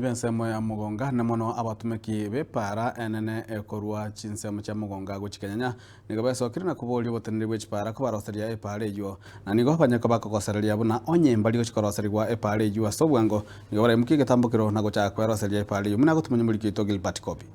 B'ensemo ya Mogonga, na mono abatomeki b'epaara enene ekorua chinsemo chia Mogonga gochia Kenyanya, nigo besokire na koboria oboteneneri bwe chipaara kobaroseria epaara eyio. Na nigo banyare koba kogosereria buna onye mbari gochia koroserigwa epaara eyio ase obwango, nigo baraimokie egetambokero na gochaka kweroseria epaara eyio buna agotomanya omoriki oito Gilbert Kobi.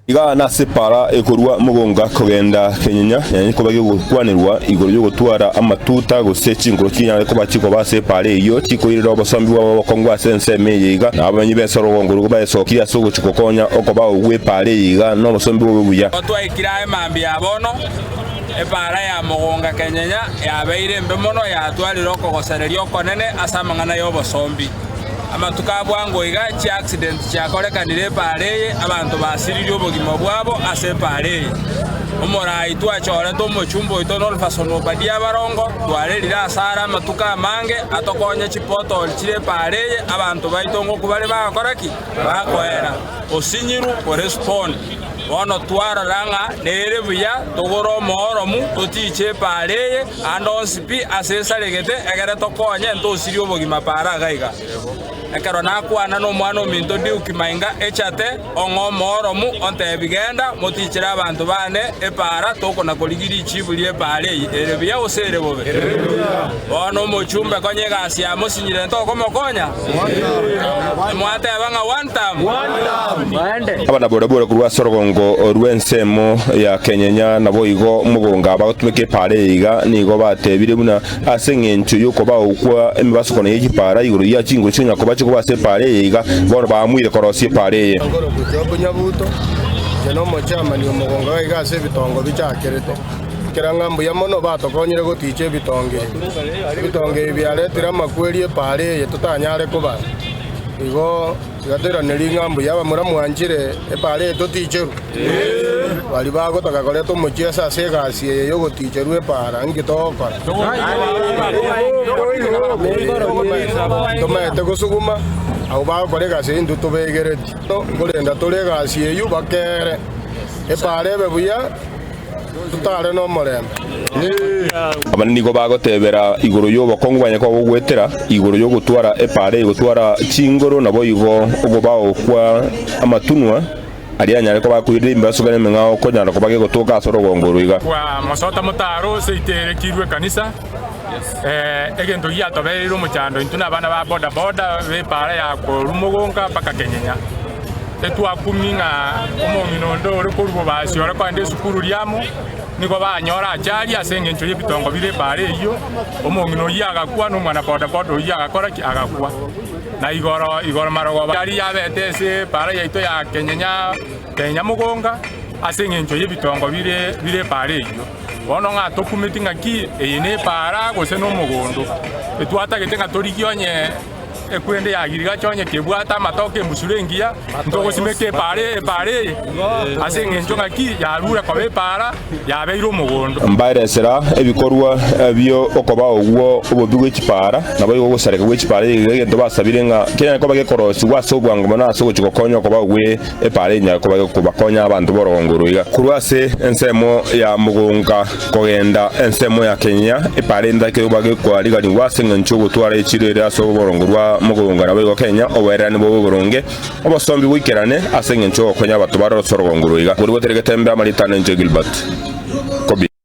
Iga nase epaara ekorua mogonga kogenda kenyenya, yanyare koba gegokwanerwa igoro y'ogotwara amatuta gose chinkoro chinyare koba chikoba ase epaara eyio, chikoirera obosombi bwabo obokong'u ase ensemo eye iga, na abamenyi b'ense orogongo orwo baesokirie ase ogochia gokonya okobao gw'epaara eye iga nobosombi bobe buya. Igo twaikire aye mambia ya bono, epaara ya mogonga kenyenya yabeire embe mono, yatwarire okogosereria okonene ase amang'ana y'obosombi. Amatuko a bwango iga chiaccident chiakorekanire epaara eye, abanto basiririe obogima bwabo ase epaara eye. Omorai twachorete omochumba oito Nolfason Obadia Barongo, twarerire asare amatuko amange atokonye chipothole chire epaara eye, abanto baito ngokwa bare bagokora ki? Bakoera. Osinyiru korespond. Bono twarora ng'a nere buya togore omooromu totiche epaara eye ande onsi pi ase esaregete, egere tokonye ntosirie obogima paara iga iga. Ekero nakwana nomwana ominto Duke Mainga echate, ong'e omooromu, ontebi genda motichere abanto bane epaara tokona korigia richibu ri'epaara eye, ere buya gose ere bobe? Bono omochumbe konya egasi yamosinyire ntokomokonya? Mwateba ng'a one term? Abanaborabora korwa ase orogongo rw'ensemo ya Kenyenya naboigo Mogonga bagotumeka epaara eye iga nigo batebire buna ase engencho y'okobao kwa emebasokano ye chipaara igoro ya chinguru chikonya koba chikoba ase epaara eye iga bono baamuire korosia epaara eye. Nkorokwa Job Nyabuto, inche nomochairman o Mogonga gaiga ase ebitongo bichakerete. Ekero ng'a mbuya mono batokonyire goticha ebitongo ebi. Ebitongo ebi biaretire amakweri epaara eye totanyare kobara. Igo tiga toiranerie ng'a mbuya abamura mwanchire epaara eye toticherwe. Baria bagotaka koreta omochieso ase egasi eye y'ogoticherwa epaara, inki togokora? Ntomaete gosuguma abwo bagokora egasi eye intwe tobegeretie. Nkorenda tore egasi eyio bakere epaara ebe buya. Totare nomorembe. Abande nigo bagotebera igoro y'obokong'u bwa Nyakobo goetera igoro y'ogotwara epaara egotwara chingoro, naboigo okobao kwa amatunwa aria anyare koba akoirire emibaso kera emeng'ao konyara koba gegotoka ase orogongo oro iga. Kwa mosota motaro ase iterekirwe ekanisa, egento giatobereire omochando intwe na abana ba boda boda b'epaara ya korwa Mogonga mpaka Kenyenya. Etwakumia ng'a omong'ina onde ore korwa bobasi ore kogenda esukuru riamo, nigo banyora achari ase engencho y'ebitongo bire epaara eyio, omong'ina oyio agakwa na omwana boda boda oyio agakora ki? Agakwa. Na igoro igoro marogoba achari yabete ase epaara yaito ya Kenyenya Kenya Mogonga ase engencho y'ebitongo bire bire epaara eyio. Bono ng'a tokumeti ng'aki eye nepaara gose nomogondo, etwatagete ng'a torigie onye Ekwende ya Giligachi onye kebwate amatoke embusuro engiya, ntogosimeka epaara epaara eye, ase engencho ng'aki yarure koba epaara, yabeire omogondo. Mbaeresera ebikorwa bi'okobao ogwo obobe bwe chipaara, naboigo ogosareka gwe chipaara iga egento basabire ng'a kenyare koba gekorosigwa ase obwango mono ase ogochia gokonya okobao gwe epaara enyare koba gekobakonya abanto b'orogongo oro iga. Korwa ase ensemo ya mogonga Kogenda ensemo ya Kenya, epaara endake yoba gekwariganigwa ase engencho y'ogotwara echiro ere ase oborongo bwa mogonga naboigo Kenya oboererani bobe oboronge, obosombi boikerane ase engencho y'ogokonya abato bare ase orogongo roiga. Korwa goteregetembe amarieta ane inche Gilbert.